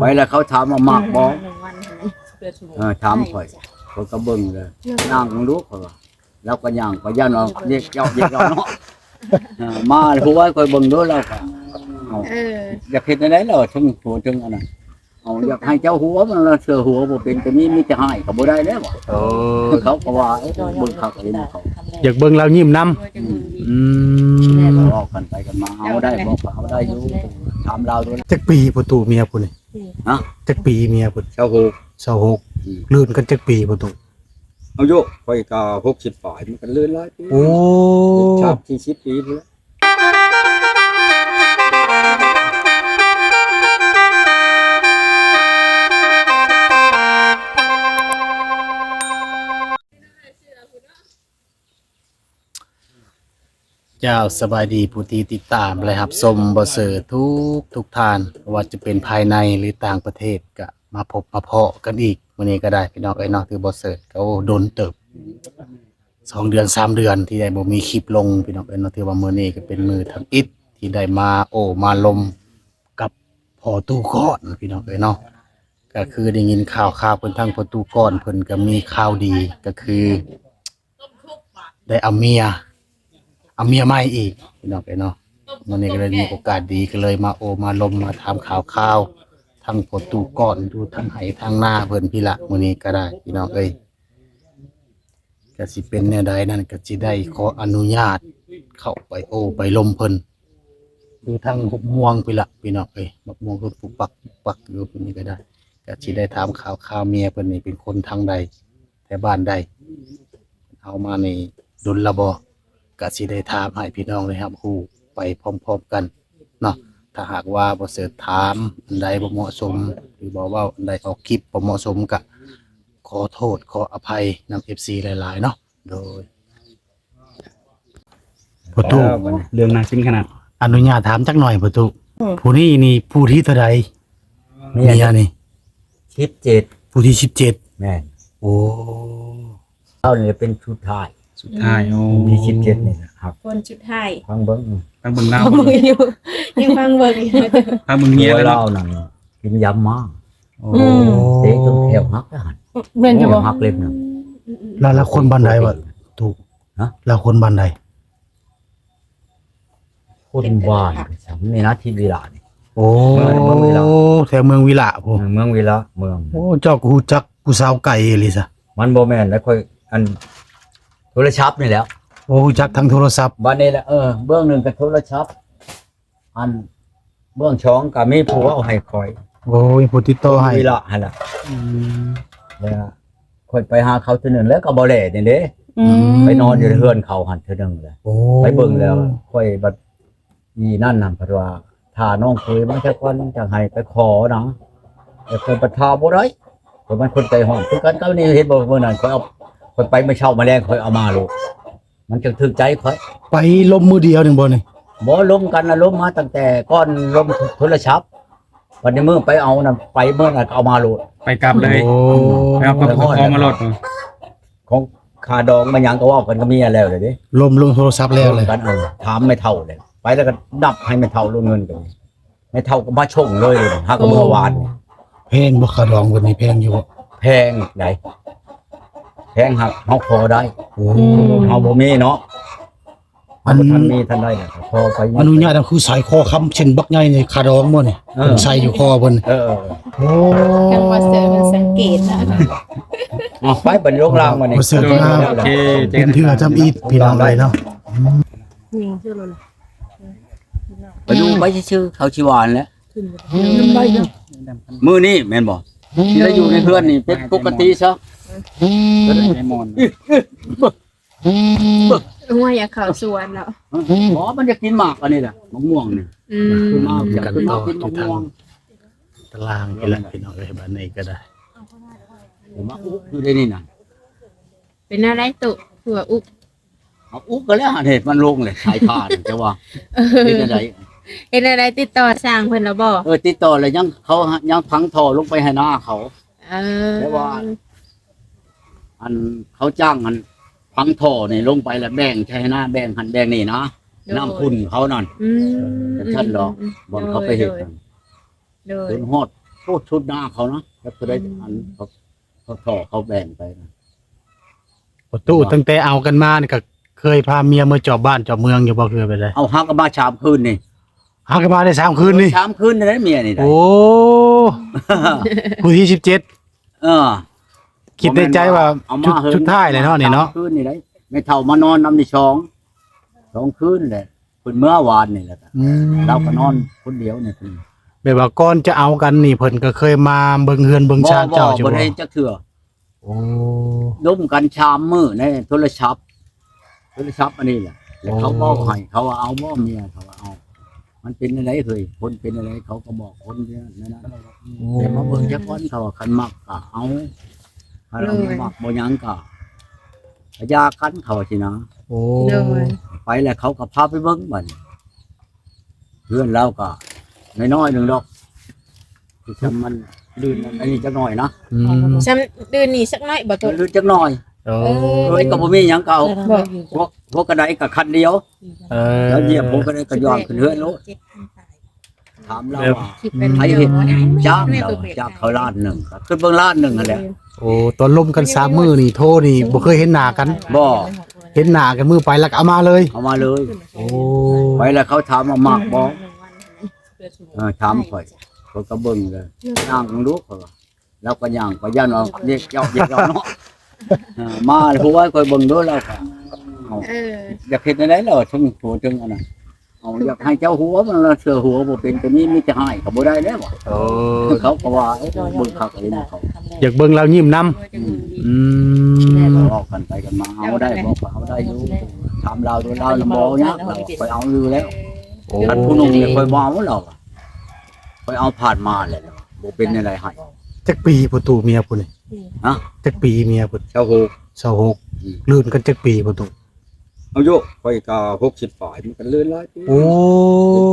ໄປແລ້ວເຂົາຖາມວ່າມັກບໍ່? ໜຶ່ງວັນຫັ້ນນະ ເອີ ຖາມຂ້ອຍ ຂ້ອຍກໍເບິ່ງເລີຍ ຍ່າງເບິ່ງດູ ຂ້ອຍວ່າ ລາວກໍຍ່າງໄປ ຢ້ານວ່າເລກເຈົ້າ ເລກເຈົ້າເນາະ ເອີ ມາຫົວຂ້ອຍເບິ່ງດູ ລາວກໍ ເອົ້າ ເອີ ຢາກເຮັດແນວໃດລາວ ເຖິງຫົວເຖິງອັນນັ້ນ ເອົາ ຢາກໃຫ້ເຈົ້າຫົວມັນລະ ເຊື່ອຫົວບໍ່ເປັນ ກໍມີ ມີແຕ່ຮ້າຍກໍບໍ່ໄດ້ແລ້ວ ເອີ ເຂົາກໍວ່າ ເອີ ເບິ່ງຄັກເຫັນເຂົາ ຢາກເບິ່ງລາວຍິ້ມນຳ ອືມ ອືມ ເວົ້າກັນໄປກັນມາ ເອົາໄດ້ບໍ່ ກໍເອົາໄດ້ຢູ່ ຖາມລາວດູ ຈັກປີພໍ່ຕູ້ເມຍຜູ້ນີ້? ຮະ? ຈັກປີເມຍຜູ້? ຊາວຫົກ ຊາວຫົກ ອືມ ລື່ນກັນຈັກປີພໍ່ຕູ້? ອາຍຸຂ້ອຍກໍຫົກສິບປາຍ ມັນກໍລື່ນຫຼາຍປີ ໂອ້ ສາມສີ່ສິບປີພຸ້ນແຫຼະ. ເຈົ້າ ສະບາຍດີຜູ້ທີ່ຕິດຕາມ ແລະ ຮັບຊົມບໍ່ເສີດທຸກໆທ່ານ ບໍ່ວ່າຈະເປັນພາຍໃນ ຫຼື ຕ່າງປະເທດ ກະມາພົບມາພໍ້ກັນອີກ ມື້ນີ້ກໍໄດ້ພີ່ນ້ອງເອີຍເນາະ ຄືບໍ່ເສີດກໍ ໂອ້ ດົນເຕີບ ສອງເດືອນສາມເດືອນທີ່ໄດ້ບໍ່ມີຄລິບລົງພີ່ນ້ອງເອີຍເນາະ ຖືວ່າມື້ນີ້ກໍເປັນມື້ທຳອິດທີ່ໄດ້ມາໂອ້ມາລົມກັບພໍ່ຕູ້ກ້ອນພີ່ນ້ອງເອີຍເນາະ ກໍຄືໄດ້ຍິນຂ່າວຄາວເພິ່ນ ທາງພໍ່ຕູ້ກ້ອນເພິ່ນກໍມີຂ່າວດີ ກໍຄືໄດ້ເອົາເມຍ ເອົາເມຍໃໝ່ອີກພີ່ນ້ອງເອີຍເນາະ ມື້ນີ້ກໍເລີຍມີໂອກາດດີ ກໍເລີຍມາໂອ້ມາລົມ ມາຖາມຂ່າວຄາວ ທັງພໍ່ຕູ້ກ້ອນ ຢູ່ທາງໄຮ່ທາງນາເພິ່ນພີ້ລະ ມື້ນີ້ກໍໄດ້ພີ່ນ້ອງເອີຍ. ກະຊິເປັນແນວໃດນັ້ນ ກະຊິໄດ້ຂໍອະນຸຍາດເຂົ້າໄປໂອ້ໄປລົມເພິ່ນ ຢູ່ທາງຫົບມ່ວງພີ້ລະພີ່ນ້ອງເອີຍ ບັກມ່ວງເພິ່ນປຸກປັກປຸກປັກຢູ່ ເພິ່ນນີ້ກໍໄດ້ ກະຊິໄດ້ຖາມຂ່າວຄາວເມຍເພິ່ນນີ້ເປັນຄົນທາງໃດ ແຖວບ້ານໃດ ເຮົາມານີ້ດົນລະບໍ່ ກະຊິໄດ້ຖາມໃຫ້ພີ່ນ້ອງໄດ້ຮັບຮູ້ໄປພ້ອມໆກັນເນາະ ຖ້າຫາກວ່າບໍ່ເສີດຖາມອັນໃດບໍ່ເໝາະສົມ ຫຼືບໍ່ເວົ້າອັນໃດອອກຄລິບບໍ່ເໝາະສົມ ກະ ຂໍໂທດຂໍອະໄພນຳເອັຟຊີຫຼາຍໆເນາະ ໂດຍ ພໍ່ຕູ້ ເອີ ເລື່ອງໜ້າກິນຂະໜາດ ອະນຸຍາດຖາມຈັກໜ່ອຍພໍ່ຕູ້ ອືມ ຜູ້ນີ້ນີ້ຜູ້ທີເທົ່າໃດ? ເມຍນີ້ ສິບເຈັດ ຜູ້ທີສິບເຈັດ ແມ່ນ ໂອ້ ລາວນີ້ເປັນສຸດທ້າຍ ສຸດທ້າຍ ໂອ້ ມີສິບເຈັດນີ້ນະ ຮັບ ຄົນສຸດທ້າຍ ຟັງເບິ່ງ ຟັງເບິ່ງລາວ ຟັງເບິ່ງຢູ່ ຍັງຟັງເບິ່ງຢູ່ ຟັງເບິ່ງເມຍລາວນັ້ນ ກິນຢາມາ ໂອ້ ອືມ ເຕະຈົນແຂ້ວຫັກແລ້ວຫັ້ນ ແມ່ນຢູ່ບໍ່ ແຂ້ວຫັກເລັບໜຶ່ງ ລາວ ລາວຄົນບ້ານໃດວະ ຕູ້ ຮະ ລາວຄົນບ້ານໃດ? ຄົນບ້ານ ແຖວໃນນະ ທີ່ວິລະນີ້ ໂອ້ ເມືອງ ເມືອງວິລະ ແຖວເມືອງວິລະພຸ້ນ ເອີ ເມືອງວິລະ ເມືອງ ໂອ້ ເຈົ້າກໍຮູ້ຈັກຜູ້ສາວໄກອີ່ຫຼີຊະ ມັນບໍ່ແມ່ນແລ້ວ ຂ້ອຍ ອັນ ໂທລະສັບນີ້ແຫຼ້ວ ໂອ້ ຮູ້ຈັກທາງໂທລະສັບ ບາດນີ້ແຫຼະ ເອີ ເບື້ອງໜຶ່ງກໍໂທລະສັບ ອັນ ເບື້ອງສອງກໍມີຜູ້ເວົ້າໃຫ້ຂ້ອຍ ໂອ້ ມີຜູ້ຕິດຕໍ່ໃຫ້ ເວລາຫັ້ນລະ ອືມ ແລ້ວຂ້ອຍໄປຫາເຂົາເທື່ອໜຶ່ງແລ້ວກໍບໍ່ແລນີ້ເດ້ ອືມ ໄປນອນຢູ່ເຮືອນເຂົາຫັ້ນເທື່ອໜຶ່ງແຫຼະ ໂອ້ ໄປເບິ່ງແລ້ວ ຂ້ອຍບັດ ອີນັ້ນນະ ເພິ່ນວ່າຖ້ານ້ອງເຂີຍມາຈັກວັນຈັ່ງໃຫ້ໄປຂໍນະ ແຕ່ຂ້ອຍບັດຖ້າບໍ່ໄດ້ ຂ້ອຍມັນຄົນໃຈຮ້ອນຄືກັນກັບນີ້ ເຫັນບໍ່ ມື້ນັ້ນຂ້ອຍເອົາ ຂ້ອຍໄປມື້ເຊົ້າມາແລງ ຂ້ອຍເອົາມາໂລດ ມັນຈັ່ງຖືກໃຈຂ້ອຍ ໄປລົມມື້ດຽວໜຶ່ງບໍ່ນີ້? ບໍ່ ລົມກັນນະ ລົມມາຕັ້ງແຕ່ກ່ອນລົມໂທລະສັບ ບັດນີ້ມື້ໄປເອົານະ ໄປມື້ນັ້ນກໍເອົາມາໂລດ ໄປກັບເລີຍ ໂອ້ ໄປເອົາກັບຂອງມາໂລດ ຂອງຄ່າດອງມາຫຍັງກໍເວົ້າກັນກັບເມຍແລ້ວເດ້ ລົມລົງໂທລະສັບແລ້ວເລີຍ ລົມກັນ ເອີ ຖາມແມ່ເຖົ້າແລ້ວ ໄປແລ້ວກໍນັບໃຫ້ແມ່ເຖົ້າລົງເງິນກັນ ແມ່ເຖົ້າກໍມາສົ່ງເລີຍ ຫາກໍເມື່ອວານນີ້ ແພງບໍ່ ຄ່າດອງເພິ່ນນີ້ແພງຢູ່ບໍ່? ແພງໃດ ແພງ ຫາກເຮົາພໍໄດ້ ໂອ້ ເຮົາບໍ່ມີເນາະ ອັນ ບໍ່ທັນມີທັນໄດ້ນະ ພໍໄປ ອະນຸຍາດ ອັນຄືສາຍຄໍຄຳເສັ້ນບັກໃຫຍ່ນີ້ ຄ່າດອງບໍ່ນີ້? ເອີ ເພິ່ນໃສ່ຢູ່ຄໍເພິ່ນ ເອີ ໂອ້ ທາງວ່າເສີດເພິ່ນສັງເກດນະ ເອົາໄປບັດນີ້ລົງລາງບັດນີ້ ບໍ່ເສີດ ໂອເຄ ເປັນເທື່ອທຳອິດ ພີ່ນ້ອງເອີຍເນາະ ຍິງຊື່ໂລດ ໄປຢູ່ໄປຊື່ໆ ເຂົາຊິວ່າຫັ້ນແຫຼະ ມື້ນີ້ແມ່ນບໍ່ ຊິໄດ້ຢູ່ໃນເຮືອນນີ້ເປັນປົກກະຕິຊະ ໂອ້ຍ ຢາກເຂົ້າສວນເນາະ ບໍ່ ມັນຢາກກິນໝາກອັນນີ້ແຫຼະ ໝາກມ່ວງນີ້ ອືມ ຂຶ້ນມາ ຂຶ້ນມາກິນໝາກມ່ວງ ຕາລາງນີ້ແຫຼະ ພີ່ນ້ອງເອີຍ ບາດນີ້ກໍໄດ້ ມາອຸກຢູ່ໃນນີ້ນະ ເປັນແນວໃດຕຸ ຄືວ່າອຸກ ເອົາອຸກກໍແລ້ວ ເຮັດມັນລົງແຫຼະ ສາຍພານ ແຕ່ວ່າ ເອີ ເຮັດແນວໃດ ເຮັດແນວໃດ ຕິດຕໍ່ຊ່າງເພິ່ນແລ້ວບໍ່? ເອີ ຕິດຕໍ່ແລ້ວ ຍັງ ເຂົາຍັງຝັງທໍ່ລົງໄປໃຫ້ນາເຂົາ ເອີ ແຕ່ວ່າ ອັນ ເຂົາຈ້າງ ອັນ ຝັງທໍ່ນີ້ລົງໄປ ແລ້ວແບ່ງໃສ່ໃຫ້ນາ ແບ່ງຫັ້ນແບ່ງນີ້ນະ ໂດຍ ນ້ຳຂຸ່ນເຂົານັ້ນ ອືມ ຈັ່ງຊັ້ນດອກ ອືມ ບ່ອນເຂົາໄປເຮັດ ໂດຍ ຈົນຮອດ ຕ ຊຸດໜ້າເຂົານະ ຈັກເທົ່າໃດ ອືມ ອັນເຂົາ ເຂົາທໍ່ເຂົາແບ່ງໄປນະ ປະຕູ ວ່າ ຕັ້ງແຕ່ເອົາກັນມານີ້ ກໍເຄີຍພາເມຍເມືອຈອບບ້ານຈອບເມືອງຢູ່ບໍ່? ເຄີຍໄປໄດ້ ເອົາ ຫາກໍມາສາມຄືນນີ້ ຫາກໍມາໄດ້ສາມຄືນນີ້ ສາມຄືນນີ້ໄດ້ເມຍນີ້ໄດ້ ໂອ້ ຜູ້ທີສິບເຈັດ ເອີ ຄິດໃນໃຈວ່າ ບໍ່ແມ່ນວ່າເອົາມາ ຊຸດ ເຫິງ ຊຸດທ້າຍແລ້ວເນາະນີ້ເນາະ ສາມຄືນນີ້ໄດ້ ແມ່ເຖົ້າມານອນນຳນີ້ສອງ ສອງຄືນແຫຼະ ເພິ່ນເມືອວານນີ້ແຫຼະ ອືມ ລາວກໍນອນຄົນດຽວນີ້ ແບບວ່າກ່ອນຈະເອົາກັນນີ້ ເພິ່ນກໍເຄີຍມາເບິ່ງເຮືອນເບິ່ງຊານເຈົ້າຢູ່ບໍ່? ບໍ່ ບໍ່ໄດ້ຈັກເທື່ອ ໂອ້ ລົມກັນສາມມື້ໃນໂທລະສັບ ໂທລະສັບອັນນີ້ແຫຼະ ແລ້ວເຂົາເວົ້າໃຫ້ ເຂົາວ່າເອົາບໍ່ເມຍ ເຂົາວ່າເອົາ ມັນເປັນແນວໃດເຮີ້ຍ ຄົນເປັນແນວໃດ ເຂົາກໍບອກຄົນແນວນັ້ນ ໂອ້ ແຕ່ມາເບິ່ງຈັກກ່ອນ ເຂົາວ່າຄັນມັກກໍເອົາ ຄັນວ່າບໍ່ມັກບໍ່ຫຍັງກໍ ກໍຢ່າກັນ ເຂົາວ່າຊີ້ນະ ໂອ້ ໂດຍ ໄປແລ້ວເຂົາກໍພາໄປເບິ່ງບັດນີ້ ເຮືອນລາວກໍນ້ອຍໆໜຶ່ງດອກ ຄືຊ່ຳມັນລື່ນອັນນີ້ຈັກໜ້ອຍນະ ອືມ ຊ່ຳລື່ນນີ້ຈັກໜ້ອຍບໍ່? ໂຕ ລື່ນຈັກໜ້ອຍ ໂອ້ ເອີຍ ກໍບໍ່ມີຫຍັງ ກໍເອົາ ບໍ່ ຫົວ ຫົວກະໄດກໍຄັນດຽວ ເອີ ແລ້ວຢຽບຫົວກະໄດກໍຍ່ອງຂຶ້ນເຮືອນໂລດ ຖາມລາວວ່າ ອືມ ໃຜເຮັດ? ຈ້າງລາວວ່າ ຈ້າງເຂົາລ້ານໜຶ່ງ ກໍຂຶ້ນເບິ່ງລ້ານໜຶ່ງຫັ້ນແຫຼະ ໂອ້ ຕອນລົມກັນສາມມື້ນີ້ ໂທນີ້ບໍ່ເຄີຍເຫັນໜ້າກັນ ບໍ່ ເຫັນໜ້າກັນມື້ໄປແລ້ວກໍເອົາມາເລີຍ ເອົາມາເລີຍ ໂອ້ ໄປແລ້ວເຂົາຖາມວ່າມັກບໍ່? ເອີ ຖາມຂ້ອຍ ຂ້ອຍກໍເບິ່ງເລີຍ ຍ່າງເບິ່ງດູ ຂ້ອຍວ່າ ລາວກໍຍ່າງໄປ ຢ້ານວ່າເດັກເຈົ້າ ເດັກເຈົ້າເນາະ ເອີ ມາແລ້ວຜູ້ວ່າຂ້ອຍເບິ່ງດູ ລາວກໍ ເອົາ ເອີ ຢາກເຮັດແນວໃດລາວ ເທິງໂຕເທິງອັນນັ້ນ ເອົາ ຢາກໃຫ້ເຈົ້າຫົວມັນລະ ເຊື່ອຫົວບໍ່ເປັນ ກໍມີ ມີແຕ່ຮ້າຍກໍບໍ່ໄດ້ແລ້ວ ໂອ້ ເຂົາກໍວ່າ ເອີ ເບິ່ງຄັກເລີຍເນາະ ເຂົາ ຢາກເບິ່ງລາວຍິ້ມນຳ ອືມ ອືມ ເວົ້າກັນໄປກັນມາ ເອົາໄດ້ບໍ່? ກໍເອົາໄດ້ຢູ່ ຖາມລາວດູ ລາວນະບໍ່ຍາກ ລາວຂ້ອຍເອົາຢູ່ແລ້ວ ໂອ້ ຄັນຜູ້ໜຸ່ມນີ້ຂ້ອຍບໍ່ເອົາລາວ ຂ້ອຍເອົາຜ່ານມາແລ້ວ ບໍ່ເປັນແນວໃດໃຫ້ ຈັກປີປະຕູເມຍຜູ້ນີ້? ຮະ? ຈັກປີເມຍເພິ່ນ? ຊາວຫົກ ຊາວຫົກ ອືມ ລື່ນກັນຈັກປີປະຕູ? ອາຍຸຂ້ອຍກໍຫົກສິບປາຍ ມັນກໍລື່ນຫຼາຍປີ ໂອ້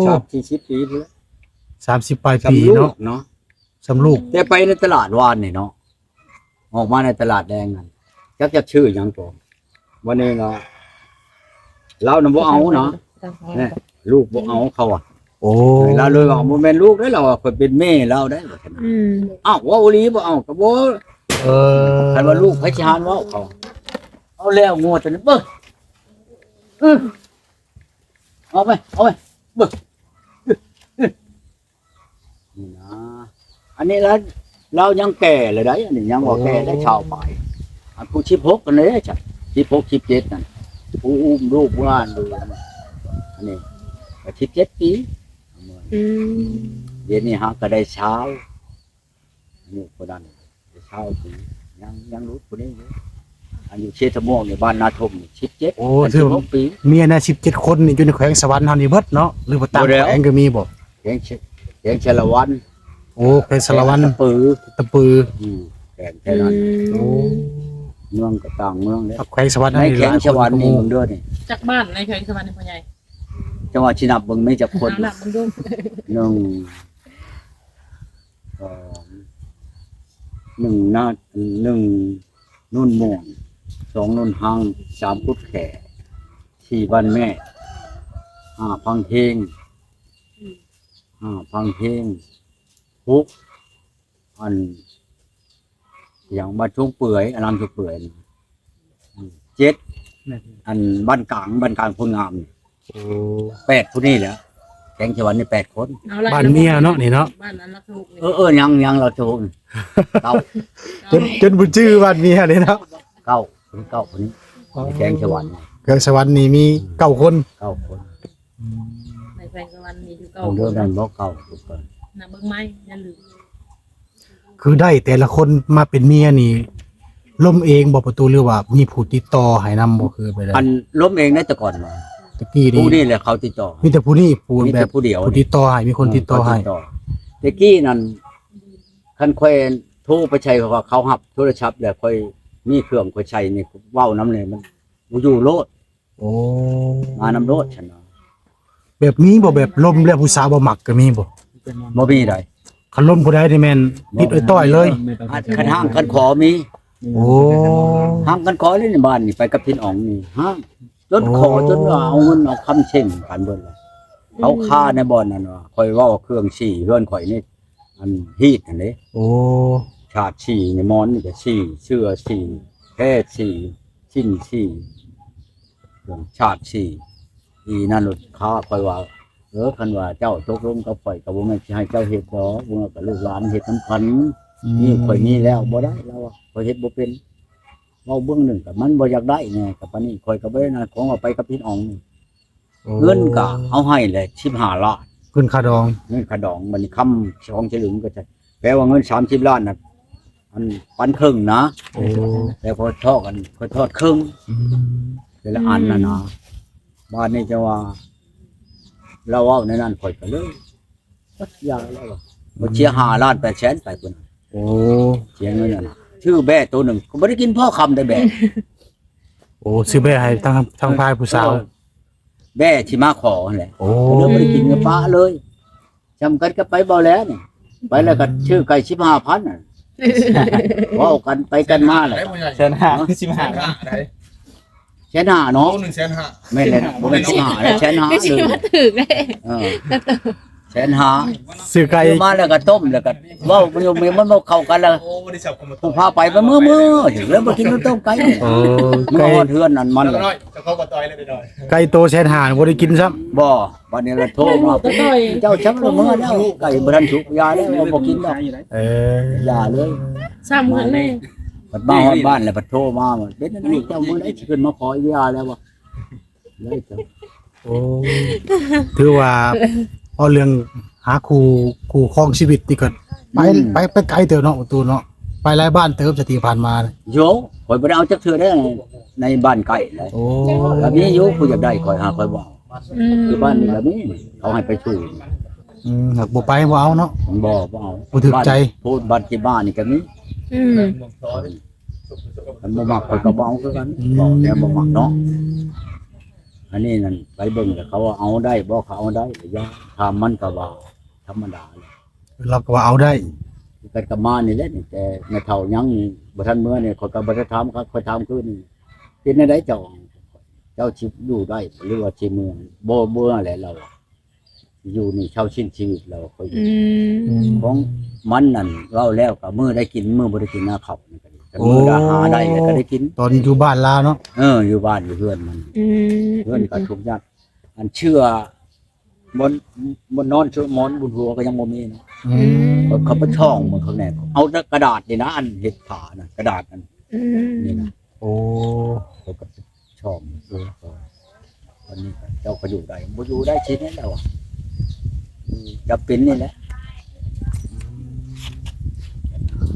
ສາມສີ່ສິບປີພຸ້ນແຫຼະ ສາມສິບປາຍປີເນາະ ສ່ຳລູກເນາະ ສ່ຳລູກ ແຕ່ໄປໃນຕະຫຼາດວານນີ້ເນາະ ອອກມາໃນຕະຫຼາດແດງນັ້ນ ຈັກຈະຊື້ຫຍັງກໍ ບັດນີ້ລະ ລາວນະບໍ່ເອົານະ ແນ່ ລູກບໍ່ເອົາເຂົາວ່າ ໂອ້ ລາວເລີຍວ່າ ບໍ່ແມ່ນລູກເດ້ ລາວວ່າ ຂ້ອຍເປັນແມ່ລາວໄດ໋ ວ່າຊັ້ນ ອືມ ອ້າວ ເວົ້າອີ່ຫຼີບໍ່ເອົາ ກໍບໍ່ ເອີ ຄັນວ່າລູກໃຜຊິຫານເວົ້າ ເຂົາ ເອົາແລ້ວງົວຕົວນີ້ ເບິ່ງ ເອີ ເອົາໄປ ເອົາໄປ ເບິ່ງ ນີ້ນະ ອັນນີ້ລະ ລາວຍັງແກ່ເລີຍໄດ໋ ອັນນີ້ຍັງບໍ່ແກ່ໄດ໋ ໂອ້ ຊາວປາຍ ອັນຜູ້ສິບຫົກຫັ້ນເດ້ ສິບຫົກ ສິບເຈັດນັ້ນ ຜູ້ອຸ້ມລູກຫຼານຢູ່ ອັນນີ້ກໍສິບເຈັດປີ ອືມ ດຽວນີ້ຫາກໍໄດ້ຊາວ ອາຍຸຜູ້ນັ້ນຊາວປີ ຍັງ ຍັງລຸດຜູ້ນີ້ຢູ່ ອັນຢູ່ເຊຕະມ່ວງນີ້ ບ້ານນາທົມນີ້ ສິບເຈັດ ໂອ້ ອັນ ຖືວ່າສິບຫົກປີ ເມຍນະ ສິບເຈັດຄົນນີ້ ຢູ່ໃນແຂວງສະຫວັນເຮົານີ້ເບິດເນາະ ຫຼືວ່າຕ່າງແຂວງກໍມີບໍ່? ແຂວງ ແຂວງສາລະວັນ ໂອ້ ແຂວງສາລະວັນ ຕະປື ຕະປື ອືມ ແຂວງແຖວນັ້ນ ອືມ ໂອ້ ເມືອງກໍຕ່າງເມືອງເດ້ ແຂວງສະຫວັນໃນແຂວງສະຫວັນນີ້ ເບິ່ງເດີນີ້ ຈັກບ້ານໃນແຂວງສະຫວັນນີ້ພໍ່ໃຫຍ່? ຈັ່ງວ່າຊິນັບເບິ່ງມີຈັກຄົນ ເອົານັບເບິ່ງດູ ໜຶ່ງ ສອງ ໜຶ່ງນາ ໜຶ່ງໂນນມ່ວງ ສອງໂນນຮັງ ສາມກຸດແຂ ສີ່ບ້ານແມດ ຫ້າພັງເຮງ ຫ້າພັງເຮງ ຫົກ ອັນ ຫຍັງ ບ້ານທົ່ງເປືອຍ ອາລາມທົ່ງເປືອຍ ເຈັດ ອັນບ້ານກາງ ບ້ານກາງໂພນງາມ ໂອ້ ແປດຜູ້ນີ້ແຫຼະ ແຂວງສະຫວັນນີ້ແປດຄົນ ເອົາລະ ບ້ານເມຍເນາະນີ້ເນາະ ບ້ານອັນລັກທະຫົກນີ້ ເອີ ຍັງ ຍັງລັກທະຫົກນີ້ ເກົ້າ ຈົນ ຈົນບໍ່ຈື່ບ້ານເມຍເລີຍເນາະ ເກົ້າ ເປັນເກົ້າຄົນນີ້ ອໍ ໃນແຂວງສະຫວັນ ແຂວງສະຫວັນນີ້ມີ ອືມ ເກົ້າຄົນ ເກົ້າຄົນ ອືມ ໃນແຂວງສະຫວັນມີຢູ່ເກົ້າຄົນ ເດີມນັ້ນບໍ່ເກົ້າ ນັບເບິ່ງໃໝ່ ຢ່າລືມ ຄືໄດ້ແຕ່ລະຄົນມາເປັນເມຍນີ້ ລົມເອງບໍ່ປະຕູ ຫຼືວ່າມີຜູ້ຕິດຕໍ່ໃຫ້ນຳບໍ່? ຄືໄປໄດ້ ອັນ ລົມເອງໃນແຕ່ກ່ອນວ່າ ແຕ່ກີ້ນີ້ ຜູ້ນີ້ແຫຼະເຂົາຕິດຕໍ່ ມີແຕ່ຜູ້ນີ້ ຜູ້ ມີແບບ ແຕ່ຜູ້ດຽວ ຜູ້ຕິດຕໍ່ໃຫ້ ມີຄົນ ເອີ ຕິດຕໍ່ໃຫ້ ເຂົາຕິດຕໍ່ ແຕ່ກີ້ນັ້ນ ຄັນຂ້ອຍໂທໄປໃສ່ ເຂົາ ເຂົາຮັບໂທລະສັບແລ້ວ ຂ້ອຍມີເຄື່ອງຂ້ອຍໃສ່ນີ້ ເວົ້ານຳແດ່ ມັນບໍ່ຢູ່ໂລດ ໂອ້ ມານຳໂລດ ຊັ້ນນະ ແບບມີບໍ່ ແບບລົມແລ້ວຜູ້ສາວບໍ່ມັກກໍມີບໍ່? ບໍ່ມີໃດ ຄັນລົມຜູ້ໃດນີ້ແມ່ນ ບໍ່ ຕິດອ້ອຍຕ້ອຍເລີຍ ຄັນຮ້າງຄັນຂໍມີ ໂອ້ ຮ້າງຄັນຂໍເລີຍໃນບ້ານນີ້ ໄປກັບພິນອອງນີ້ ຮ້າງຈົນຂໍ ໂອ້ ຈົນວ່າເອົາເງິນເອົາຄຳເຊັງກັນເບິດແລ້ວ ເຂົາຄາໃນບ່ອນນັ້ນວ່າ ຂ້ອຍເວົ້າເຄື່ອງສີເຮືອນຂ້ອຍນີ້ ອັນຮີດຫັ້ນເດ້. ໂອ້ ຊາດສີ່ ນີ້ໝອນນີ້ກໍສີ່ ເສື້ອສີ່ ແພສີ່ ຊິ້ນສີ່ ເຄື່ອງຊາດສີ່ ອີນັ້ນໂລດ. ຂ້າຂ້ອຍວ່າ ເອີ ຄັນວ່າເຈົ້າຕົກລົງກັບຂ້ອຍ ກໍບໍ່ແມ່ນຊິໃຫ້ເຈົ້າເຮັດດອກ ເມື່ອກໍລູກຫຼານເຮັດນຳກັນ. ອືມ ນີ້ຂ້ອຍມີແລ້ວ ບໍ່ໄດ້ ລາວວ່າ ຂ້ອຍເຮັດບໍ່ເປັນ. ເວົ້າເບື້ອງໜຶ່ງກໍມັນບໍ່ຢາກໄດ້ແດ່ ກໍປານນີ້ຂ້ອຍກໍບໍ່ໄດ້ນະ ຂອງເອົາໄປກັບພິດອອງ. ໂອ້ ເງິນກໍເອົາໃຫ້ແຫຼະ ສິບຫ້າລ້ານ ເງິນຄ່າດອງ ເງິນຄ່າດອງ. ບັດນີ້ຄຳສອງສະລຶງກໍຈະ ແປວ່າເງິນສາມສິບລ້ານນະ ອັນປັນເຄິ່ງນະ. ໂອ້ ແຕ່ພໍທອດກັນ ຂ້ອຍທອດເຄິ່ງ ອືມ ແຕ່ລະອັນນັ້ນນະ. ອືມ ບາດນີ້ຈະວ່າ ລາວເວົ້າແນວນັ້ນ ຂ້ອຍກໍເລີຍ ປັດຢາແລ້ວວ່າ ອືມ ເສຍຫ້າລ້ານແປດແສນໄປພຸ້ນ. ໂອ້ ເສຍເງິນນັ້ນນະ ຊື້ແບ້ໂຕໜຶ່ງ ກໍບໍ່ໄດ້ກິນພໍຄຳໄດ້ແບ້. ໂອ້ ຊື້ແບ້ໃຫ້ທາງ ທາງຝ່າຍຜູ້ສາວ ເອີ ແບ້ທີ່ມາຂໍຫັ້ນແຫຼະ. ໂອ້ ກໍເລີຍບໍ່ໄດ້ກິນ ກໍປະເລີຍ. ຊ່ຳກັນກັບໄປບໍ່ແລ້ວນີ້ ໄປແລ້ວກໍຊື້ໄກ່ສິບຫ້າພັນນະ ເວົ້າກັນໄປກັນມາແຫຼະ. ແສນຫ້າ ສິບຫ້າ ແສນຫ້າເນາະ ໂລໜຶ່ງແສນຫ້າ. ແມ່ນແລ້ວນະ ບໍ່ແມ່ນສິບຫ້າແລ້ວ ແສນຫ້າ ກໍຊິມາຖືກເດ້. ເອີ ແສນຫ້າ ຊື້ໄກ່ ຊື້ມາແລ້ວກໍຕົ້ມ ແລ້ວກໍເວົ້າ ມັນ ມັນບໍ່ເຂົ້າກັນແລ້ວ. ໂອ້ ບໍ່ໄດ້ສັບຄົນມາ ຜູ້ພາໄປ ໄປເມືອໆ ແລ້ວບໍ່ກິນນ້ຳຕົ້ມໄກ່. ໂອ້ ມາຮອດເຮືອນນັ້ນມັນ ເຈົ້ານ້ອຍ ເຈົ້າຂອງບໍ່ຕ່ອຍເລີຍ ໄກ່ໂຕແສນຫ້າ ບໍ່ໄດ້ກິນຊ້ຳ. ບໍ່ ບັດນີ້ລະໂທມາ ເຈົ້າຊ້ຳລະເມືອແລ້ວ ໄກ່ບໍ່ທັນສຸກ ຢ່າແລ້ວ ບໍ່ກິນດອກ. ເອີ ຢ່າເລີຍ ຊ້ຳເພິ່ນແນ່. ບັດມາຮອດບ້ານແລ້ວ ບັດໂທມາ ເປັນຈັ່ງໃດ ເຈົ້າມື້ໃດຊິຂຶ້ນມາຂໍ ຢ່າແລ້ວວ່າ. ໂອ້ ຖືວ່າເວົ້າເລື່ອງຫາຄູ່ ຄູ່ຄອງຊີວິດນີ້ກໍໄປ ອືມ ໄປ ໄປໄກເຕີບເນາະ ປະຕູເນາະ ໄປຫຼາຍບ້ານເຕີບ ຈາກທີ່ຜ່ານມາ. ໂຢ ຂ້ອຍບໍ່ໄດ້ເອົາຈັກເທື່ອເດ້ ໃນບ້ານໃກ້ເດ້. ໂອ້ ກໍມີຢູ່ຜູ້ຢາກໄດ້ຂ້ອຍ ຫາຂ້ອຍບໍ່ເອົາ. ອືມ ຄືບ້ານນີ້ກໍມີ ເຂົາໃຫ້ໄປສູ່. ອືມ ຫາກບໍ່ໄປ ບໍ່ເອົາເນາະ. ບໍ່ ບໍ່ເອົາ ບໍ່ຖືກໃຈ. ບ້ານ ໂພດ ບ້ານທີ່ບ້ານນີ້ກໍມີ. ອືມ ມັນບໍ່ມັກ ຂ້ອຍກໍບໍ່ເອົາຄືກັນ. ອືມ ບອກແລ້ວບໍ່ມັກເນາະ. ອັນນີ້ນັ້ນໄປເບິ່ງແລ້ວ ເຂົາວ່າເອົາໄດ້ບໍ່ ເຂົາເອົາໄດ້ ຢ່າຖາມມັນກໍວ່າທຳມະດາ. ລາວກໍວ່າເອົາໄດ້ ກັນກັບມານີ້ແຫຼະ ນີ້ແຕ່ແມ່ເຖົ້າຍັງບໍ່ທັນເມືອນີ້ ຂ້ອຍກໍບໍ່ໄດ້ຖາມຄັກ ຂ້ອຍຖາມຄືນນີ້ ເປັນແນວໃດເຈົ້າ ເຈົ້າຊິຢູ່ໄດ້ ຫຼືວ່າຊິເມືອ? ບໍ່ເມືອແຫຼະ ລາວວ່າ ຢູ່ນີ້ເຊົາສິ້ນຊີວິດແລ້ວ ຂ້ອຍຢູ່. ອືມ ຂອງມັນນັ້ນ ເວົ້າແລ້ວກໍມື້ໄດ້ກິນ ມື້ບໍ່ໄດ້ກິນນະ ເຂົ້ານີ້ກໍດີ ແຕ່ມື້ລະຫາໄດ້ກໍໄດ້ກິນ. ຕອນຢູ່ບ້ານລາວເນາະ. ເອີ ຢູ່ບ້ານຢູ່ເຮືອນມັນ. ອືມ ເຮືອນກໍທຸກຍາກ ອັນເຊື້ອ ບ່ອນ ບ່ອນນອນ ເຊື້ອໝອນບຸນຫົວກໍຍັງບໍ່ມີນະ. ອືມ ເຂົາໄປຊ່ອງເບິ່ງຂ້າງໃນ ເອົາແຕ່ກະດາດນີ້ນະ ອັນເຮັດຜ້ານະ ກະດາດອັນ ອືມ ນີ້ນະ. ໂອ້ ເຂົາກໍຊ່ອງ ເອີ ອັນນີ້ເຈົ້າກໍຢູ່ໄດ້ ບໍ່ຢູ່ໄດ້ຊິແມ່ນແລ້ວ ຈຳເປັນນີ້ແຫຼະ.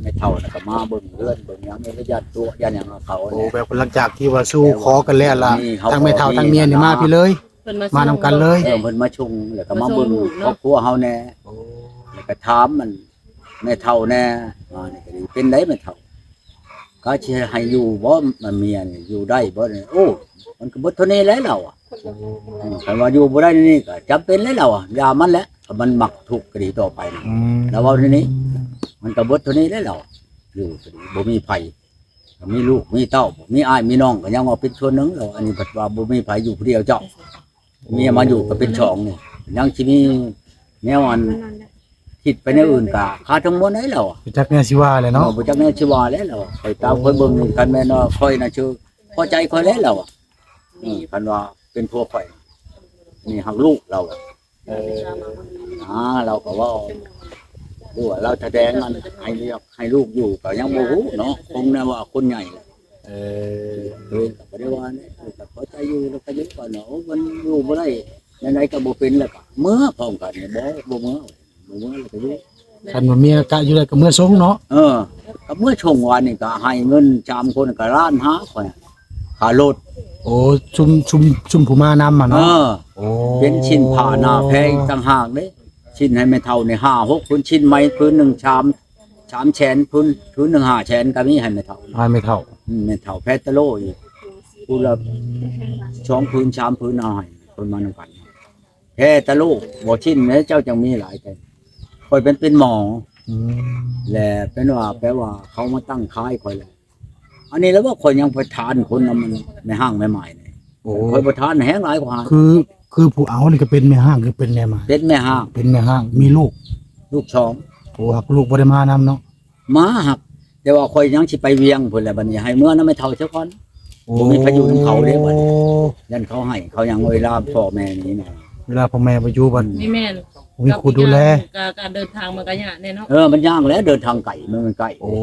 ແມ່ເຖົ້ານະກໍມາເບິ່ງເຮືອນເບິ່ງຫຍັງນີ້ ແລ້ວຢ້ານຕົວະຢ້ານຫຍັງເຂົາ. ໂອ້ ແບບຫຼັງຈາກທີ່ວ່າສູ່ຂໍກັນແລ້ວລະ ທາງແມ່ເຖົ້າທາງເມຍນີ້ມາພີ້ເລີຍ ເພິ່ນມາ ມານຳກັນເລີຍ. ເອີ ເພິ່ນມາຊົງ ແລ້ວກໍມາເບິ່ງຄອບຄົວເຮົາແດ່. ໂອ້ ແລ້ວກໍຖາມມັນ ແມ່ເຖົ້າແດ່ ອ່າ ນີ້ກໍດີ ເປັນໃດແມ່ເຖົ້າ ກໍຊິໃຫ້ຢູ່ບໍ່ ມັນເມຍນີ້ຢູ່ໄດ້ບໍ່ນີ້? ໂອ້ ມັນກໍເບິດເທົ່ານີ້ແຫຼະລາວອະ. ອືມ ຄັນວ່າຢູ່ບໍ່ໄດ້ນີ້ກໍຈຳເປັນແຫຼະລາວອະ ຢ່າມັນແຫຼະ ຄັນມັນມັກທຸກກໍດີຕໍ່ໄປ. ອືມ ລາວເວົ້າແນວນີ້ ມັນກໍເບິດເທົ່ານີ້ແຫຼະລາວ ຢູ່ກໍດີ ບໍ່ມີໃຜ ກໍມີລູກມີເຕົ້າ ມີອ້າຍມີນ້ອງ ກໍຍັງວ່າເປັນສ່ວນໜຶ່ງແລ້ວ. ອັນນີ້ພັດວ່າບໍ່ມີໃຜ ຢູ່ຜູ້ດຽວເຈົ້າ ເມຍມາຢູ່ກໍເປັນສອງນີ້ ຍັງຊິມີແນວອັນຄິດໄປແນວອື່ນກະຄາທັງມວນໄດ້ແລ້ວອະ. ບໍ່ຈັກແນວຊິວ່າແຫຼະເນາະ. ເອີ ບໍ່ຈັກແນວຊິວ່າແຫຼະແລ້ວອະ. ຂ້ອຍຕາມຂ້ອຍເບິ່ງນີ້ ຄັນແມ່ນວ່າຂ້ອຍນະ ຊື່ພໍໃຈຂ້ອຍແຫຼະແລ້ວອະ. ເອີ ຄັນວ່າເປັນຜົວຂ້ອຍ ນີ້ຮັກລູກລາວອະ. ເອີ ອາ ລາວກໍເວົ້າ ຫຼືວ່າລາວສະແດງອັນໃຫ້ເລືອກ ໃຫ້ລູກຢູ່ກໍຍັງບໍ່ຮູ້ເນາະ ຄົງແນວວ່າຄົນໃຫຍ່. ເອີ ໂດຍກໍບໍ່ໄດ້ວ່າແນວ ກໍພໍໃຈຢູ່ ແລ້ວກໍຢູ່ກ່ອນເນາະ. ໂອ້ ມັນຢູ່ບໍ່ໄດ້ ແນວໃດກໍບໍ່ເປັນ ແລ້ວກໍເມືອພ້ອມກັນ ບໍ່ ບໍ່ເມືອ ບໍ່ເມືອ ແລ້ວກໍຢູ່. ຄັນວ່າເມຍກະຢູ່ໄດ້ກໍເມືອສົ່ງເນາະ. ເອີ ກໍເມືອສົ່ງ ວານນີ້ກໍໃຫ້ເງິນສາມຄົນກໍລ້ານຫ້າ ຂ້ອຍ ຄ່າລົດ. ໂອ້ ຊຸມ ຊຸມ ຊຸມຜູ້ມານຳຫັ້ນເນາະ. ເອີ ໂອ້ ເປັນຊິ້ນຜ້າໜ້າແພອີກຕ່າງຫາກເດ້. ຊິ້ນໃຫ້ແມ່ເຖົ້ານີ້ຫ້າຫົກຜືນ ຊິ້ນໃໝ່ຜືນໜຶ່ງສາມ ສາມແສນ ຜືນ ຜືນໜຶ່ງຫ້າແສນກໍມີໃຫ້ແມ່ເຖົ້າ. ໃຫ້ແມ່ເຖົ້າ. ອືມ ແມ່ເຖົ້າແພຕະໂລອີກ ຜູ້ລະສອງຜືນສາມຜືນ ເອົາໃຫ້ຄົນມານຳກັນ. ແພຕະໂລ ບໍ່ຊິ້ນແມ່ເຈົ້າຈັ່ງມີຫຼາຍແທ້. ຂ້ອຍເປັນ ເປັນໝໍ. ອືມ ແລະ ເປັນວ່າ ແປວ່າເຂົາມາຕັ້ງຂາຍຂ້ອຍແລ້ວ. ອັນນີ້ແຫຼະວ່າຂ້ອຍຍັງໄປທານຄົນນຳ ແມ່ຮ້າງແມ່ໝ້າຍນີ້. ໂອ້ ຂ້ອຍບໍ່ທານແຮງຫຼາຍກວ່າ. ຄື ຄືຜູ້ເອົານີ້ກໍເປັນແມ່ຮ້າງ ຄືເປັນແມ່ໝ້າຍ? ເປັນແມ່ຮ້າງ. ເປັນແມ່ຮ້າງ ມີລູກ? ລູກສອງ. ໂອ້ ຫາກລູກບໍ່ໄດ້ມານຳເນາະ. ມາ ຫາກ ແຕ່ວ່າຂ້ອຍຍັງຊິໄປວຽງພຸ້ນແຫຼະ ບັດນີ້ໃຫ້ເມືອນຳແມ່ເຖົ້າຊະກ່ອນ. ໂອ້ ບໍ່ມີໃຜຢູ່ນຳເຂົາເດ້ບັດນີ້ ຢ້ານເຂົາໃຫ້ເຂົາຫຍັງ ເວລາພໍ່ແມ່ນີ້ນະ ເວລາພໍ່ແມ່ບໍ່ຢູ່ບັດ ອືມ ນີ້ແມ່ນ ບໍ່ມີຜູ້ດູແລ ການເດີນທາງມັນກໍຍາກແດ່ເນາະ. ເອີ ມັນຍາກແຫຼະ ເດີນທາງໄກ ມັນໄກ. ໂອ້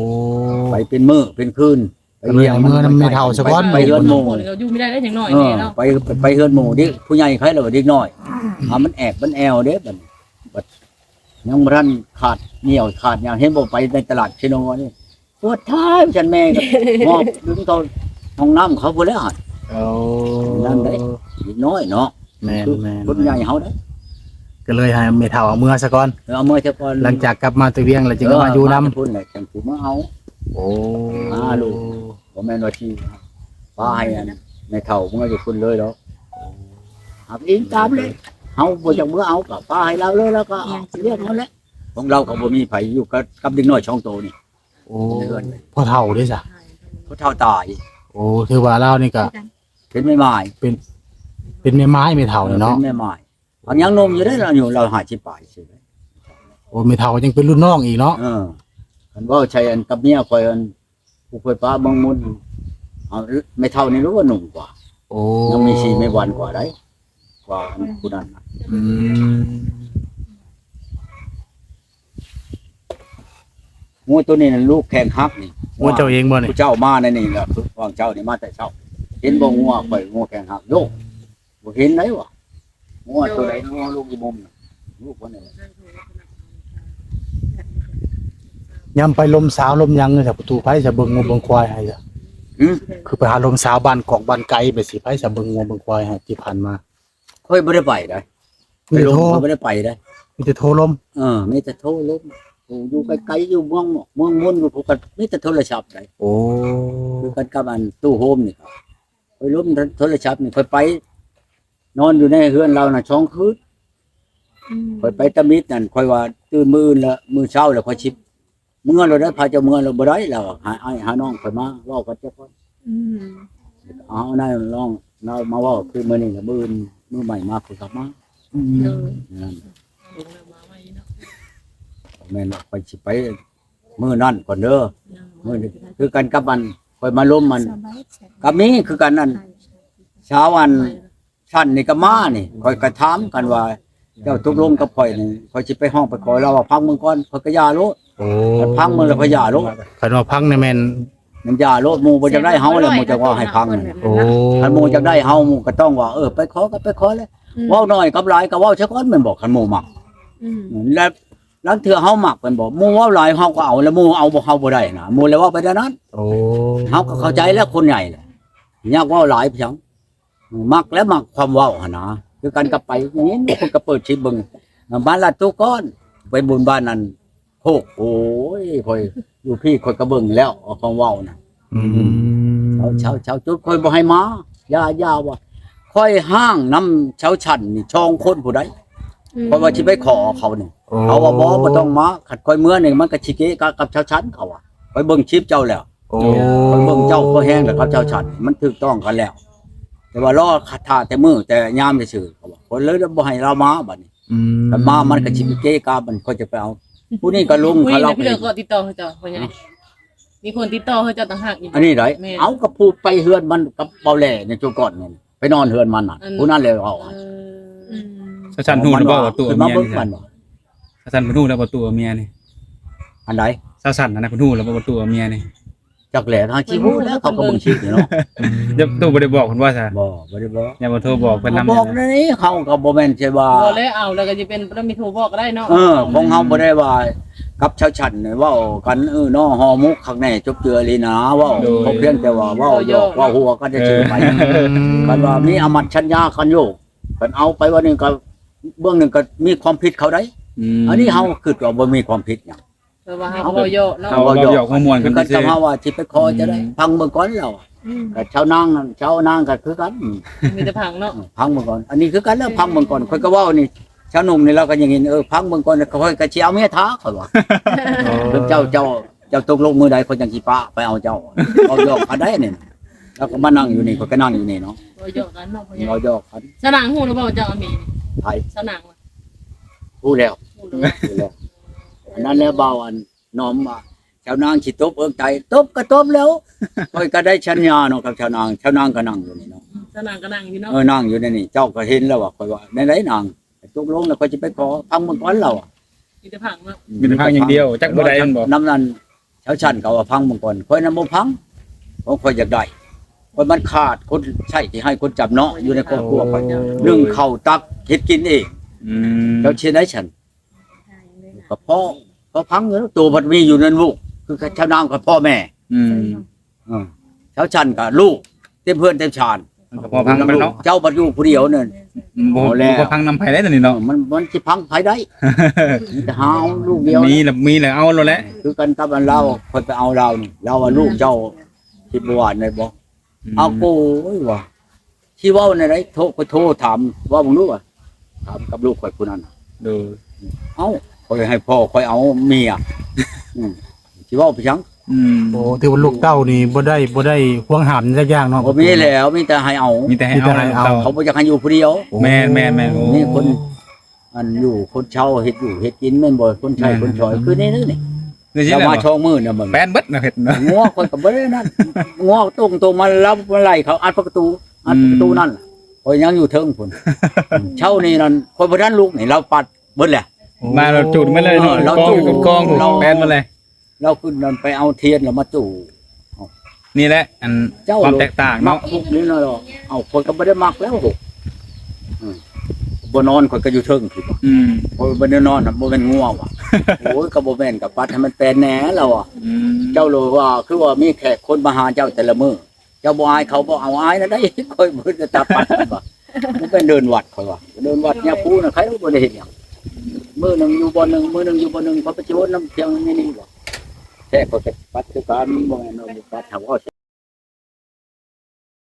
ໄປເປັນມື້ເປັນຄືນ ໄປວຽງ ເມືອນຳແມ່ເຖົ້າຊະກ່ອນ ໄປເຮືອນໝູ່ ຢູ່ບໍ່ໄດ້ເດ້ ຍັງນ້ອຍແດ່ເນາະ. ເອີ ໄປ ໄປເຮືອນໝູ່ເດ້ ຜູ້ໃຫຍ່ໃຜແລ້ວ ເດັກນ້ອຍ ຫາມັນແອບມັນແອວເດ້ບັດນີ້ ບັດຍັງບໍ່ທັນຂາດໜ້ຽວຂາດຫຍັງ ເຫັນບໍ່ ໄປໃນຕະຫຼາດເຊໂນນີ້ ປວດທ້າຍ ຊັ້ນແມ່ກໍຫອບດຶງເຂົ້າຫ້ອງນ້ຳເຂົາພຸ້ນແລ້ວຫັ້ນ. ໂອ້ ນັ້ນເດ້ ເດັກນ້ອຍເນາະ. ແມ່ນໆໆ ຄົນໃຫຍ່ເຮົາເດ້ ກໍເລີຍໃຫ້ແມ່ເຖົ້າເອົາເມືອຊະກ່ອນ. ເອີ ເອົາເມືອຊະກ່ອນ ຫຼັງຈາກກັບມາແຕ່ວຽງແລ້ວຈຶ່ງເອົາມາຢູ່ນຳ ເອີ ມາແຕ່ພຸ້ນແຫຼະ ຈັ່ງຊິມາເອົາ. ໂອ້ ຫາລູກ ບໍ່ແມ່ນວ່າຊິປະໃຫ້ອັນແມ່ເຖົ້າເມືອຢູ່ພຸ້ນເລີຍດອກ. ຫາກອີງຕາມເລີຍ ເຮົາບໍ່ຢາກເມືອເອົາກໍປະໃຫ້ລາວເລີຍ ລາວກໍລ້ຽງເຮົາແຫຼະ. ຂອງລາວກໍບໍ່ມີໃຜຢູ່ກັບ ກັບເດັກນ້ອຍສອງໂຕນີ້. ໂອ້ ໃນເຮືອນ ພໍ່ເຖົ້າເດ້ຊະ? ພໍ່ເຖົ້າຕາຍ. ໂອ້ ຖືວ່າລາວນີ້ກໍເປັນແມ່ໝ້າຍ ເປັນ ເປັນແມ່ໝ້າຍແມ່ເຖົ້ານີ້ເນາະ. ເປັນແມ່ໝ້າຍ ຫາກຍັງໜຸ່ມຢູ່ເດ້ ອາຍຸລາວຫ້າສິບປາຍຊື່. ໂອ້ ແມ່ເຖົ້າຍັງເປັນລຸ້ນນ້ອງອີກເນາະ. ເອີ ຄັນເວົ້າໃສ່ອັນກັບເມຍຂ້ອຍ ອັນຜູ້ຂ້ອຍປະເມືອງມຸນ ເອົາ ແມ່ເຖົ້ານີ້ຮູ້ວ່າໜຸ່ມກວ່າ. ໂອ້ ຍັງມີຊີມີວັນກວ່າໃດ໋ ກວ່າຜູ້ນັ້ນນະ. ອືມ ງົວໂຕນີ້ນະ ລູກແຂ້ງຫັກນີ້. ງົວເຈົ້າເອງບໍ່ນີ້? ຜູ້ເຈົ້າມາໃນນີ້ລະ ວາງເຈົ້ານີ້ມາແຕ່ເຊົ້າ ເຫັນບໍ່? ອືມ ງົວຂ້ອຍ ງົວແຂ້ງຫັກ ໂຍກ ບໍ່ເຫັນໄດ໋ຫວາ. ງົວໂຕໃດ ງົວລູກອີ່ບຸ້ມນະ ລູກຄົນນີ້. ຍາມໄປລົມສາວລົມຫຍັງຊະ ປະຕູ ໃຜຊະເບິ່ງງົວເບິ່ງຄວາຍໃຫ້ຊະ? ຫື? ຄືໄປຫາລົມສາວບ້ານກອກບ້ານໄກໄປຊິ ໃຜຊະເບິ່ງງົວເບິ່ງຄວາຍໃຫ້ທີ່ຜ່ານມາ? ຂ້ອຍບໍ່ໄດ້ໄປໃດ ໄປລົມ ຂ້ອຍບໍ່ໄດ້ໄປໃດ ມີແຕ່ໂທລົມ. ເອີ ມີແຕ່ໂທລົມ ຜູ້ຢູ່ໄກໆ ຢູ່ເມືອງ ເມືອງມຸນ ຢູ່ພຸ້ນກໍມີແຕ່ໂທລະສັບໃດ. ໂອ້ ຄືກັນກັບອັນຕູ້ໂຮມນີ້ກໍ ຂ້ອຍລົມໂທລະສັບນີ້ ຂ້ອຍໄປນອນຢູ່ໃນເຮືອນລາວນະສອງຄືນ. ອືມ ຂ້ອຍໄປຕະມິດນັ້ນ ຂ້ອຍວ່າຕື່ນມື້ອື່ນລະ ມື້ເຊົ້າລະຂ້ອຍຊິເມືອໂລດໄດ໋ ພາເຈົ້າເມືອໂລດ ບໍ່ໄດ້ລາວວ່າ ຫາອ້າຍຫານ້ອງຂ້ອຍມາເວົ້າກັນຈັກກ່ອນ. ອືມ ເອົານາຍລອງລາວມາເວົ້າຄືມື້ນີ້ລະ ມື້ອື່ນມື້ໃໝ່ມາຂ້ອຍກັບມາ. ອືມ ໂດຍ ນັ້ນ ແມ່ນວ່າຂ້ອຍຊິໄປ ມື້ນັ້ນກ່ອນເດີ ມື້ນີ້ຄືກັນກັບອັນຂ້ອຍມາລົມມັນ ສະບາຍໃຈ ກໍມີຄືກັນ ອັນສາວອັນຊັ້ນນີ້ກໍມານີ້ ຂ້ອຍກໍຖາມກັນວ່າ ເຈົ້າຕົກລົງກັບຂ້ອຍນີ້ ຂ້ອຍຊິໄປຮ້ອງໄປຂໍ ລາວວ່າ ຟັງເບິ່ງກ່ອນ ຂ້ອຍກໍຢ່າໂລດ. ໂອ້ ຄັນຟັງເບິ່ງແລ້ວຂ້ອຍຢ່າໂລດ. ຄັນວ່າຟັງນີ້ແມ່ນ ມັນຢ່າໂລດ ໝູ່ບໍ່ຢາກໄດ້ເຮົາແລ້ວ ໝູ່ຈະເວົ້າໃຫ້ຟັງ. ໂອ້ ຄັນໝູ່ຢາກໄດ້ເຮົາ ໝູ່ກໍຕ້ອງວ່າ ເອີ ໄປຂໍກໍໄປຂໍແຫຼະ. ອືມ ເວົ້າໜ້ອຍກັບຫຼາຍກໍເວົ້າຊະກ່ອນແມ່ນບໍ່ ຄັນໝູ່ມັກ. ອືມ ແລ້ວ ລາງເທື່ອເຮົາມັກແມ່ນບໍ່ ໝູ່ເວົ້າຫຼາຍເຮົາກໍເອົາ ແລ້ວໝູ່ເອົາບໍ່ ເຮົາບໍ່ໄດ້ນະ ໝູ່ແລ້ວເວົ້າໄປແນວນັ້ນ. ໂອ້ ເຮົາກໍເຂົ້າໃຈແລ້ວ ຄົນໃຫຍ່ແຫຼະ ຢາກເວົ້າຫຼາຍໄປຫຍັງ ມັກແລ້ວມັກຄວາມເວົ້າຫັ້ນນະ ຄືກັນກັບໄປ ເຫັນຄົນກໍເປີດຄລິບເບິ່ງ ບານລາດຕຸກກ່ອນ ໄປບຸນບ້ານນັ້ນໂຄກ ໂອ້ຍ ຂ້ອຍຢູ່ພີ້ຂ້ອຍກໍເບິ່ງແລ້ວ ເອົາຄວາມເວົ້ານະ. ອືມ ເຊົາໆ ຈົນຂ້ອຍບໍ່ໃຫ້ມາ ຢ່າ ຢ່າວ່າ ຂ້ອຍຮ້າງນຳເຊົາຊັ້ນນີ້ສອງຄົນຜູ້ໃດ ອືມ ຂ້ອຍວ່າຊິໄປຂໍເຂົານີ້ ໂອ້ ເຂົາວ່າ ບໍ່ ບໍ່ຕ້ອງມາ ຄັນຂ້ອຍເມືອນີ້ມັນກໍຊິເກະກະກັບເຊົາຊັ້ນ ເຂົາວ່າ ຂ້ອຍເບິ່ງຄລິບເຈົ້າແລ້ວ. ໂອ້ ຂ້ອຍເບິ່ງເຈົ້າພໍແຮງແລ້ວກັບເຈົ້າຊັ້ນ ມັນຖືກຕ້ອງກັນແລ້ວ ແຕ່ວ່າລໍຖ້າແຕ່ມື້ແຕ່ຍາມຊື່ໆ ເຂົາວ່າ ຂ້ອຍເລີຍບໍ່ໃຫ້ລາວມາບັດນີ້. ອືມ ຄັນມາມັນກໍຊິໄປເກະກະ ມັນຂ້ອຍຈະໄປເອົາ ຜູ້ນີ້ກໍລົງ ຜູ້ນີ້ ເຂົາເລີາ ມີເລື່ອງກໍຕິດຕໍ່ເຂົາເຈົ້າ ເພາະຫຍັງ ອືມ ມີຄົນຕິດຕໍ່ເຂົາເຈົ້າຕ່າງຫາກອີກ. ອັນນີ້ໄດ໋ ແມ່ນ ເອົາ ກໍຜູ້ໄປເຮືອນມັນກັບເບົາແຫຼໃນຈຸກ່ອນນັ້ນ ໄປນອນເຮືອນມັນນະ ອັນ ຜູ້ນັ້ນແຫຼະເອົາ. ເອີ ອືມ ສາວຊັ້ນຮູ້ແລ້ວບໍ່ວ່າຕູ້ເອົາເມຍນີ້? ສາວຊັ້ນເພິ່ນຮູ້ແລ້ວບໍ່ຕູ້ເອົາເມຍນີ້? ອັນໃດ? ສາວຊັ້ນຫັ້ນນະ ເພິ່ນຮູ້ແລ້ວບໍ່ວ່າຕູ້ເອົາເມຍນີ້? ຈັກແຫຼະ ຫາຊິຮູ້ແລ້ວ ເຂົາກໍເບິ່ງຄລິບຢູ່ເນາະ. ອືມ ຕູ້ບໍ່ໄດ້ບອກເພິ່ນບໍ່ຊະ? ບໍ່ ບໍ່ໄດ້ບອກ ຢ່າມາໂທບອກເພິ່ນນຳ ບອກໃນນີ້ ເຮົາກໍບໍ່ແມ່ນຊິວ່າ ບໍ່ແລ້ວ ເອົາແລ້ວກໍຊິເປັນ ບໍ່ໄດ້ມີໂທບອກກໍໄດ້ເນາະ. ເອີ ຂອງເຮົາບໍ່ໄດ້ວ່າກັບຊາວຊັ້ນເວົ້າກັນ ເອີ ເນາະ ຫໍໝົກຄັກແນ່ ຈົບເຈື່ອອີ່ຫຼີນາ ເວົ້າ ໂດຍ ເຂົາພຽງແຕ່ວ່າເວົ້າຫຍອກ ເວົ້າຫົວກັນຊື່ໆໄປ. ອືມ ຄັນວ່າມີອາມັດສັນຍາກັນຢູ່ ຄັນເອົາໄປວ່າໜຶ່ງກໍ ເບື້ອງໜຶ່ງກໍມີຄວາມຜິດເຂົາໄດ໋. ອືມ ອັນນີ້ເຮົາຄິດວ່າບໍ່ມີຄວາມຜິດຫຍັງ ແຕ່ວ່າເຮົາເວົ້າຫຍອກເນາະ ເຮົາເວົ້າຫຍອກ ເວົ້າຫຍອກມ່ວນໆກັນ ຄືກັນ ຊື່ໆ ກັບເຮົາວ່າຊິໄປຂໍຈະໄດ້ ອືມ ຟັງເບິ່ງກ່ອນລາວ ອືມ ກໍຊາວນາງນັ້ນ ຊາວນາງກໍຄືກັນ ອືມ ມີແຕ່ຟັງເນາະ ອືມ ຟັງເບິ່ງກ່ອນ ອັນນີ້ຄືກັນແລ້ວ ອືມ ຟັງເບິ່ງກ່ອນ ຂ້ອຍກໍເວົ້ານີ້ ຊາວໜຸ່ມນີ້ລາວກໍຍັງເຫັນ ເອີ ຟັງເບິ່ງກ່ອນ ຂ້ອຍກໍຊິເອົາເມຍຖ້າ ຂ້ອຍວ່າ ເອີ ເຈົ້າ ເຈົ້າ ເຈົ້າຕົກລົງມື້ໃດ ຂ້ອຍຈັ່ງຊິປະໄປເອົາເຈົ້າ ເວົ້າຫຍອກກັນໄດ້ນີ້ ລາວກໍມານັ່ງຢູ່ນີ້ ຂ້ອຍກໍນັ່ງຢູ່ນີ້ເນາະ ເວົ້າຫຍອກກັນເນາະ ເວົ້າຫຍອກກັນ. ສາວນາງຮູ້ຫຼືບໍ່ວ່າເຈົ້າເອົາເມຍ? ໃຜ? ສາວນາງ ຮູ້ແລ້ວ ຮູ້ແລ້ວ ຮູ້ແລ້ວ. ອັນນັ້ນແຫຼະ ບ່າວອັນໜອມວ່າ ຊາວນາງຊິຕົບເອິກໄຕ ຕົບກໍຕົບແລ້ວ ຂ້ອຍກໍໄດ້ສັນຍາເນາະກັບຊາວນາງ ຊາວນາງກໍນັ່ງຢູ່ນີ້ເນາະ ຊາວນາງກໍນັ່ງຢູ່ເນາະ ເອີ ນັ່ງຢູ່ໃນນີ້ ເຈົ້າກໍເຫັນແລ້ວວ່າ ຂ້ອຍວ່າແນວໃດນາງ ຕົກລົງແລ້ວຂ້ອຍຊິໄປຂໍຟັງເບິ່ງກ່ອນລາວ ມີແຕ່ຟັງເນາະ ອືມ ມີແຕ່ຟັງຢ່າງດຽວ ຈັກບໍ່ໄດ້ແມ່ນບໍ່ ນຳນັ້ນ ຊາວຊັ້ນເຂົາວ່າຟັງເບິ່ງກ່ອນ ຂ້ອຍນະບໍ່ຟັງ ເພາະຂ້ອຍຢາກໄດ້ ຂ້ອຍມັນຂາດຄົນໃຊ້ທີ່ໃຫ້ຄົນຈຳເນາະ ຢູ່ໃນຄອບຄົວຂ້ອຍ ໂອ້ ໜຶ່ງເຂົ້າຕັກເຮັດກິນເອງ ອືມ ເຈົ້າຊິເຮັດໄດ໋ຊັ້ນ ກໍພໍ ພໍຟັງຢູ່ ໂຕບັດມີຢູ່ນັ້ນລູກ ຄືຊາວນາງກໍພໍ່ແມ່ ອືມ ເອີ ຊາວຊັ້ນກໍລູກ ເຕັມເຮືອນເຕັມຊານ ມັນກໍພໍຟັງໄປເນາະ ເຈົ້າບັດຢູ່ຜູ້ດຽວນັ້ນ ອືມ ບໍ່ ບໍ່ພໍຟັງນຳໃຜໄດ້ຕອນນີ້ເນາະ ເອີ ມັນ ມັນຊິຟັງໃຜໄດ້ ມີແຕ່ຫາເອົາລູກດຽວ ມີແລ້ວ ມີແລ້ວເອົາໂລດແຫຼະ ຄືກັນກັບອັນລາວ ຂ້ອຍໄປເອົາລາວນີ້ ລາວວ່າລູກເຈົ້າເຮັດບໍ່ຫວານໄດ້ບໍ່ ອືມ ເອົາໂກຍວ່າ ຊິເວົ້າແນວໃດ ໂທ ຂ້ອຍໂທຖາມ ເວົ້າເບິ່ງດູວ່າ ຖາມກັບລູກຂ້ອຍຜູ້ນັ້ນ ໂດຍ ເອົ້າ ຂ້ອຍໃຫ້ພໍ່ຂ້ອຍເອົາເມຍ ອືມ ຊິເວົ້າໄປຫຍັງ ອືມ ໂອ້ ຖືວ່າລູກເຕົ້ານີ້ບໍ່ໄດ້ ບໍ່ໄດ້ຫວງຫ້າມຈັກຢ່າງເນາະ ບໍ່ມີແລ້ວ ມີແຕ່ໃຫ້ເອົາ ມີແຕ່ໃຫ້ເອົາ ມີແຕ່ໃຫ້ເອົາ ເຂົາບໍ່ຢາກໃຫ້ຢູ່ຜູ້ດຽວ ໂອ້ ແມ່ນໆໆ ໂອ້ ມີຄົນ ອັນຢູ່ຄົນເຊົ່າເຮັດຢູ່ເຮັດກິນແມ່ນບໍ່ ຄົນໃຊ້ ແມ່ນໆ ຄົນຊ່ອຍ ຄືນີ້ນີ້ ນີ້ຊິ ເຈົ້າມາ ແລ້ວບໍ່ ຊ່ອງມື້ນະ ມັນແປນເບິດນະເຮັດນະ ງົວຂ້ອຍກໍບໍ່ໄດ້ນັ້ນ ງົວຕົງໂຕມາ ລາວມາໄລ່ເຂົາອັດປະຕູ ອັດປະຕູ ອືມ ນັ້ນ ຂ້ອຍຍັງຢູ່ເທິງພຸ້ນ ເຊົ້ານີ້ນັ້ນ ຂ້ອຍບໍ່ທັນລຸກນີ້ ລາວປັດເບິດແຫຼະ ມາລາວຈູດມາເລີຍເນາະ ເອີ ລາວຈູດ ກອງ ລາວ ແປນມາເລີຍ ລາວຂຶ້ນນັ້ນໄປເອົາທຽນລາວມາຈູດ ນີ້ແຫຼະ ອັນ ເຈົ້າ ຄວາມແຕກຕ່າງເນາະ ມັກພວກນີ້ເນາະ ເອົາ ຂ້ອຍກໍບໍ່ໄດ້ມັກແລ້ວ ອືມ ບໍ່ນອນ ຂ້ອຍກໍຢູ່ເທິງພຸ້ນ ອືມ ຂ້ອຍບໍ່ໄດ້ນອນ ບໍ່ແມ່ນງົວຫວາ ໂອ້ຍ ກໍບໍ່ແມ່ນ ກໍປັດໃຫ້ມັນແປນແດ່ລາວວ່າ ອືມ ເຈົ້າໂລວ່າ ຄືວ່າມີແຂກຄົນມາຫາເຈົ້າແຕ່ລະມື້ ເຈົ້າບໍ່ອາຍເຂົາບໍ່ ເອົາ ອາຍນະໄດ໋ ຂ້ອຍບໍ່ໄດ້ຕາປັດວ່າ ມັນເປັນເດີນວັດ ຂ້ອຍວ່າ ເດີນວັດຍາຄູນະ ໃຄບໍ່ໄດ້ເຮັດຫຍັງ ມື້ໜຶ່ງຢູ່ບ່ອນໜຶ່ງ ມື້ໜຶ່ງຢູ່ບ່ອນໜຶ່ງ ເຂົາໄປໂຈນນຳທຽງນີ້ນີ້ບໍ່ ແທ້ ຂ້ອຍກໍປັດຄືກັນ ບໍ່ແມ່ນວ່າບໍ່ປັດ ຖ້າເວົ້າ